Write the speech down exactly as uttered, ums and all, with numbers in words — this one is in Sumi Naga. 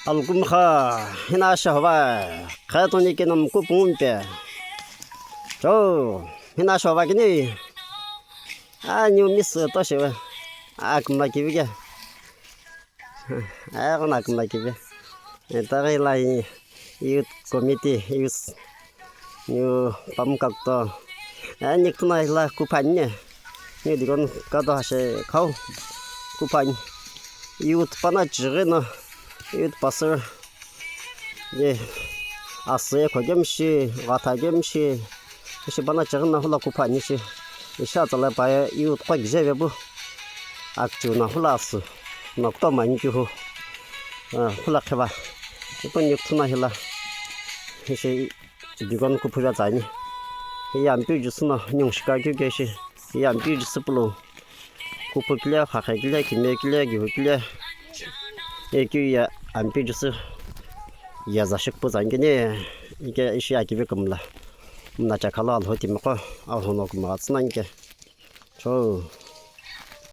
Alkumkha, hina shova, khatoni keno mkupumpe. Cho, hina shova kini. A, niu miss to shewe. A, kuma kivi ke. A, kuna kuma kivi. Eta kai la youth committee, youth. Niu pamkakto. Ani kuna ila kupha ani. Niu dikon kato hashe khau. Kupha ani. Youth pana chighi no. Youth pastor. Ye. Asü ye khogem shi, ghatha gem shi. Ishi pana chighi no hula kupha ani shi. Isha tsala pa ye youth kho gije vebu. Akchu no hula asü. Nokto mani kihu. Ah, hula kheva. Ipo niu kuna hila. Ishi Dikon kuphu va tsani. Hiye Ampeu Jisü no ningu shikakeu ke shi. Hiye Ampeu Jisü pulo. Kuphu kile, khakhe kile, kime kile, gihu kile. Ekeu ye Ampeu Jisü. Ye za shikpu tsani kene. Ike ishi akivi kumla. Mna chakhala alho timiqo. Alho no kumla tsüna ike. Cho.